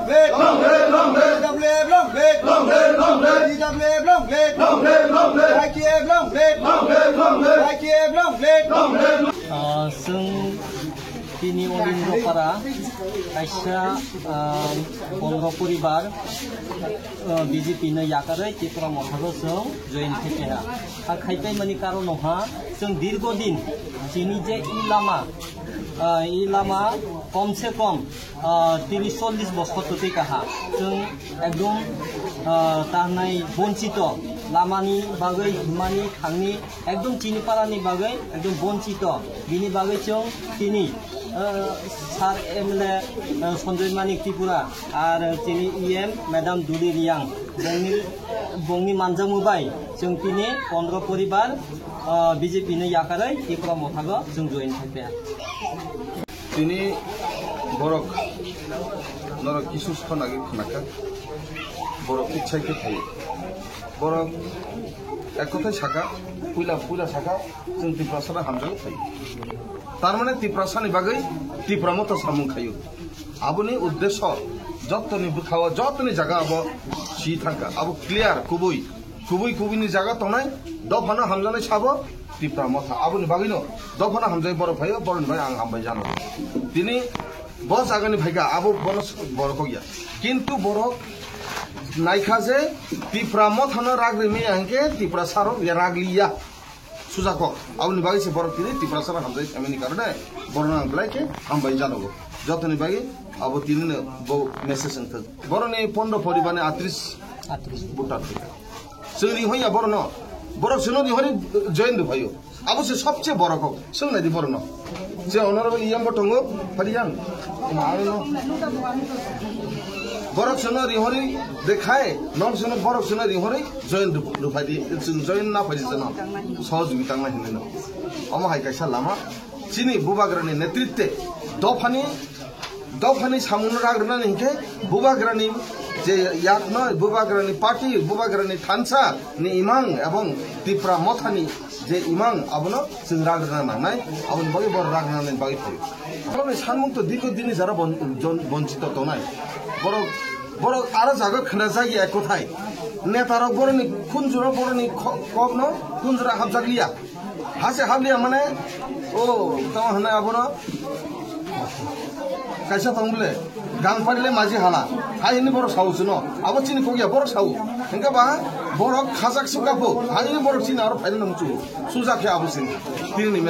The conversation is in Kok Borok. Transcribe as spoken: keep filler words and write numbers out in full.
Long live, long live. T W F long live. Long live, long live. T W F long live. Long live, long live. I T F long live. Long live, long live. I T F long live. Long live, long live. Ah, chwng tini Olindro Para kaisa, ah, pondro poribar, ah, B J P no yakarwi Tripura Motha o chwng join khaikha. A khaipai mani karon no ha chwng dirgo din chini je i lama, ah, i lama kom se kom ah, tris chollis boskor totwi kaha. Chwng ekdom, ah, tanai bonchito. Lamani bagwi, himani, thangni, ekdom chini parani bagwi, ekdom bonchito. Bini bagwi chwng tini, ah, Sir M L A, ah, Sanjoy Manik Tripura, ar chini E M Madam Duli Riang, bongni, bongni manjakmung bai chwng tini pondro poribar, ah, B J P no yakarwi Tripura Motha o chwng join khaikha. Tini borok norok kisu sona ge khnakha, borok ichai khe phaio. Borok ek kothai saka, puila, puila saka, chwng Tiprasano hamjagwi phaio. Tar mane Tiprasani bagwi Tipra Motha samung khaio. Aboni uddesho jotoni bwkhao, jotoni jaga abo si thangkha. Abo clear, kubui. Kubui kubui ni jaga tongnai, dophano hamjaknai sabo Tipra Motha. Aboni bagwino dophano hamjak borok phaio, borokni bagwi ang hambai jano. Tini bo jagani phaikha, abo bono borok kokya. Kintu borok naikha je Tipra Mothano rak rimaya hinkhe Tiprasarok ya rak liya. Sujakok. Aboni bagwi se borok tini Tiprasarok hamjak phaimani karone borokno ang belai khe hambai janogo. Jotoni bagwi abo tinino bo message wngthok. Borokni pondro poribarni atris Atris. Voter thika. Chwng ri hoya borokno. Borok chwngno ri hori join rw phaio. Abo se sobse borok kok. Chwng nai di borokno. Je honorable E M bo tongo, Phariyang. Ma ano. Borok chwngno ri hori de khai, non chwngno borok chwngno ri hori join rw, rw phai di, chwng join na phai di chwngno. Sohojogita wng nai hinwi no. Omo hai kaisa lama. Chini bubagrani netritwe dophani, dophani samungno rak rwnani hinkhe bubagrani je yakno, bubagrani party, bubagrani thansa ni imang ebong Tipra Mothani je imang abono chwng rak rwna nangnai, aboni bagwi borok rak rwnani bagwi phaio. Borokni sanmung to dirgo dini jara bon-, jon-, bonchito tongnai. Borok, borok aro jaga khna jagya ek kothai. Netarok borokni khunjuro borokni kho-, kokno khunjuro hapjak liya. Hase habliya mane, o, tamo hwnwi abono kaisa tong bole, gang parile maji hala. Hai hwnwi borok sao chwngno. Abo chini kokya borok sao. Hwnkhe ba borok khajak sukha pho. Hai hwnwi borok chini aro phaina nang chu. Sujak khe abo chini. Tini ni